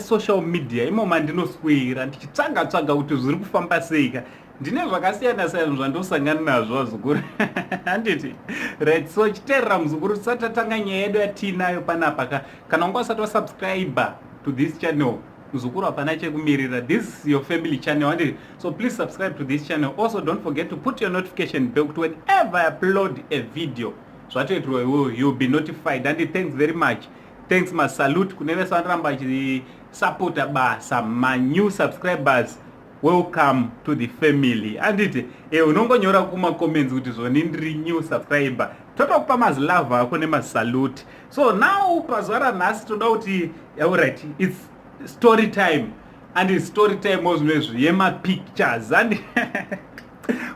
Esocial media imo mandinoswera ndichitsvaga tsvaga kuti zviri kufamba seika. Ndine zvakasiyana siyana zvandosangana nazvo, vazukuru, handiti? Right, so chiteerera, muzukuru, tisati tatanga nyaya yedu yatiinayo panapa ka, kana unga usati wasubscribe to this channel, muzukuru, hapana chekumirira. This is your family channel, handiti? So please subscribe to this channel. Also, don't forget to put your notification bell kuti whenever I upload a video, zvatoitirwa iwewo, you'll be notified. And thanks very much, thanks, masalute kune vese vanoramba vachisapota basa. Manew subscribers, welcome to the family, handiti? Unongonyora kumacomments kuti zvoni ndiri new subscriber, totokupa mazilove ako nemasalute. So now, pazuva ranhasi toda kuti, alright, it's story time, and story time ozvinezvi yemapictures and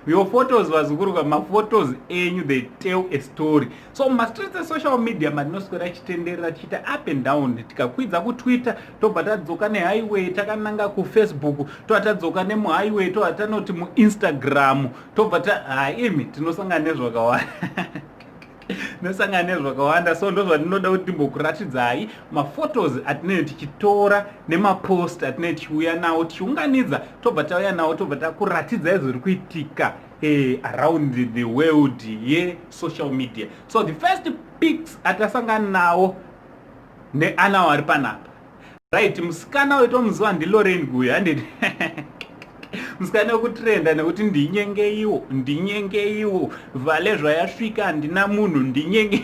your photos, vazukuru. Maphotos enyu, they tell a story. So mumastreets esocial media matinoswera chitenderera, tichiita up and down, tikakwidza kuTwitter, tobva tadzoka nehighway takananga kuFacebook, tobva tadzoka nemuhighway, tobva tanoti muInstagram, tobva ta, haimi, tinosangana nezvakawanda, tinosangana nezvakawanda. So ndo zvandinoda kuti ndimbokuratidzai, maphotos atinenge tichitora nemapost atinenge tichiuya nawo, tichiunganidza, tobva tauya nawo, tobva takuratidzai zviri kuitika around the world yesocial media. So the first pics atasangana nawo neanawo ari panapa, right, musikana uyu tomuziva, ndiLorraine Guyo, handiti? Musikana wekutrenda nekuti "Ndinyengeiwo, ndinyengeiwo, vhale zvayasvika, handina munhu, ndinyenge."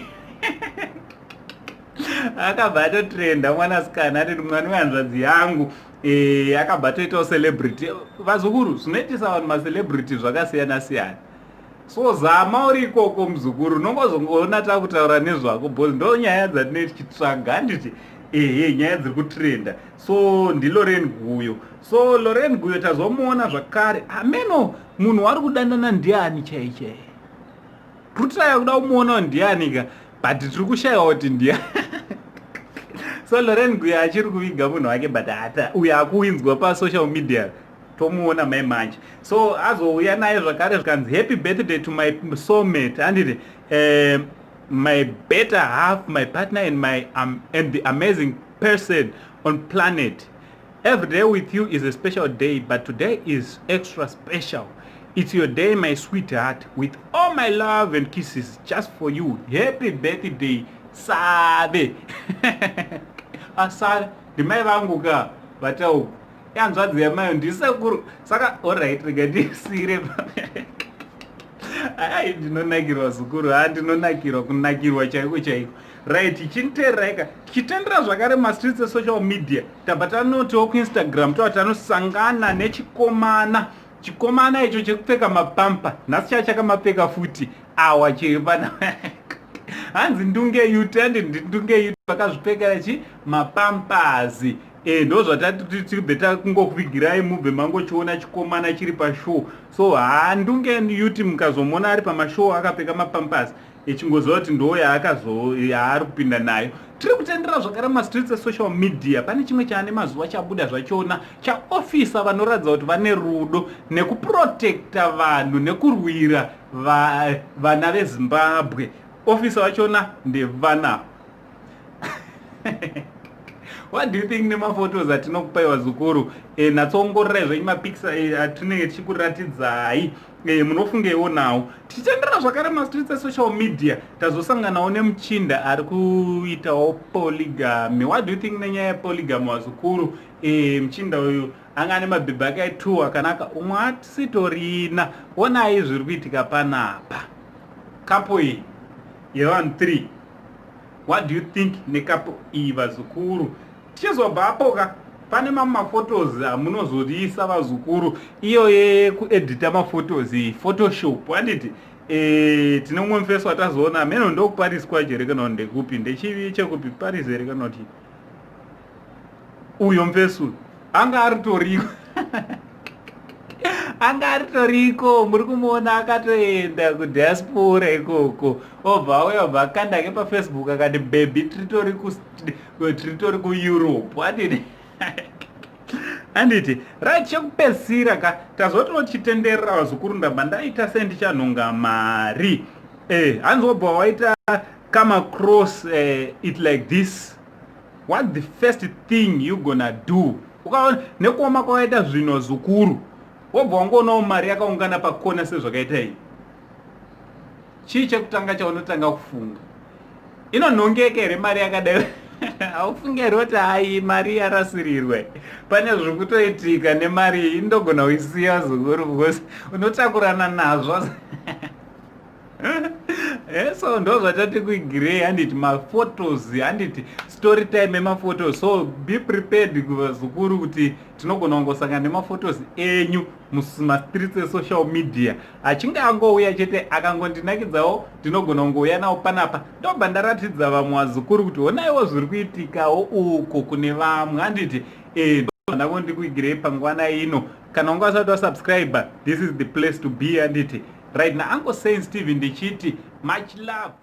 Akabva atotrenda mwanasikana, atiti mwana wehanzvadzi yangu. Akabva atoitawo celebrity. Vazukuru, zvinoitisa vanhu macelebrity zvakasiyana siyana. So zama uri ikoko, muzukuru, unongozongoona takutaura nezvako, because ndo nyaya dzatinee tichitsvaga, handiti? Ehe, nyaya dziri kutrenda. So ndiLorraine Guyo. So Lorraine Guyo tazomuona zvakare. Ameno munhu wari kudanana ndiani chai chai? Kutraya kuda kumuonawo ndiani ka, but tiri kushayiwa kuti ndiani. So Lorraine Guyo achiri kuviga munhu wake, but hata uyo akuinzwa pasocial media, tomuona mai manje. So azouya naye zvakare, zvikanzi, "Happy birthday to my soulmate," handiti? My better half, my partner and the amazing person on planet. Every day with you is a special day, but today is extra special. It's your day, my sweetheart. With all my love and kisses just for you. Happy birthday, Save." Asave ndimai vangu ka, vatauku ihanzvadzi yamayo, ndisekuru. Saka alright, rega ndisire. Ai, ndinonakirwa, zukuru, ha, ndinonakirwa, kunakirwa chaiko chaiko. Right, chiniteereraika. Tichitendera zvakare mastreets esocial media, tabva tanotiwo kuInstagram, tova tanosangana nechikomana. Chikomana icho chekupfeka mapampa, nhasi chaa chakamapfeka futi awa, chiri pana, hanzi Ndunge Yut, handi Ndunge Yut, vakazvipfekera chi mapampers. Ndo zvatati tibve takungokuvigirai, mubve mangochiona chikomana chiri pashow. So ha, Ndunge Yut, mukazomuona ari pamashow akapfeka mapampers, echingoziva kuti ndo yaari kupinda nayo. Tiri kutendera zvakare mastreets esocial media. Pane chimwe chaane mazuva chabuda zvachona, chaofisa vanoratidza kuti vane rudo nekuprotecta vanhu nekurwira vana veZimbabwe. Ofisa vachona ndevana. What do you think nemaphotos atinokupai, vazukuru? Natsoongororai zvenyu mapicture atinenge tichikuratidzai. Munofungeiwo nawo? Tichitendera zvakare mastreets esocial media, tazosanganawo nemuchinda ari kuitawo polygamy. What do you think nenyaya yepolygamy, vazukuru? Muchinda uyu anga ane mabhebhi ake aitwo akanaka, umwe asitorina. Onai zviri kuitika panapa, couple iyi yevanhu 3. What do you think necouple iyi, vazukuru? Tichizobva apo ka, pane mamwe maphotos amunozorisa, vazukuru, iyo yekuedhita maphotos iyi, Photoshop, handiti? Tine mumwe mufeso watazoona, meno ndokuParis kwacho here kana kuti ndekupi, ndechivi chekupi, Paris here kana kuti uyo mufesu anga aritoriko, anga aritoriko, muri kumuona akatoenda kudiaspora ikoko, obva auya, obva akandake paFacebook akati, "Baby, tiritori kuEurope," handiti? Handiti? Right, chekupedzisira ka, tazotochitenderera, vazukuru, ndabva ndaita sendichanhonga mari. Hanzi wobva waita come across it like this. What the first thing you gonna do? Ukaona nekuoma kwakaita zvinhu, vazukuru, wobva wangoonawo mari yakaungana pakona sezvakaita iyi, chii chekutanga chaunotanga kufunga? Inonhongeka here mari yakadai? Haufunge here kuti hai, mari yarasirirwe, pane zviri kutoitika nemari iyi, indogona kuisiya, zukuru, because unotakurana nazvo? So ndo zvatati kuigirei, handiti? Maphotos, handiti? Story time emaphotos. So be prepared, kuvazukuru, kuti tinogona kungosangana nemaphotos enyu mumastreets esocial media. Achinge angouya chete, akangondinakidzawo, ndinogona kungouya nawo panapa, ndobva ndaratidza vamwe vazukuru kuti honaiwo zviri kuitikawo uko kune vamwe, handiti? Ndango ndikuigirei pangwana ino. Kana unga usati wasubscribe, this is the place to be, handiti? Right, naUncle Saint Stephen ndichiti much love.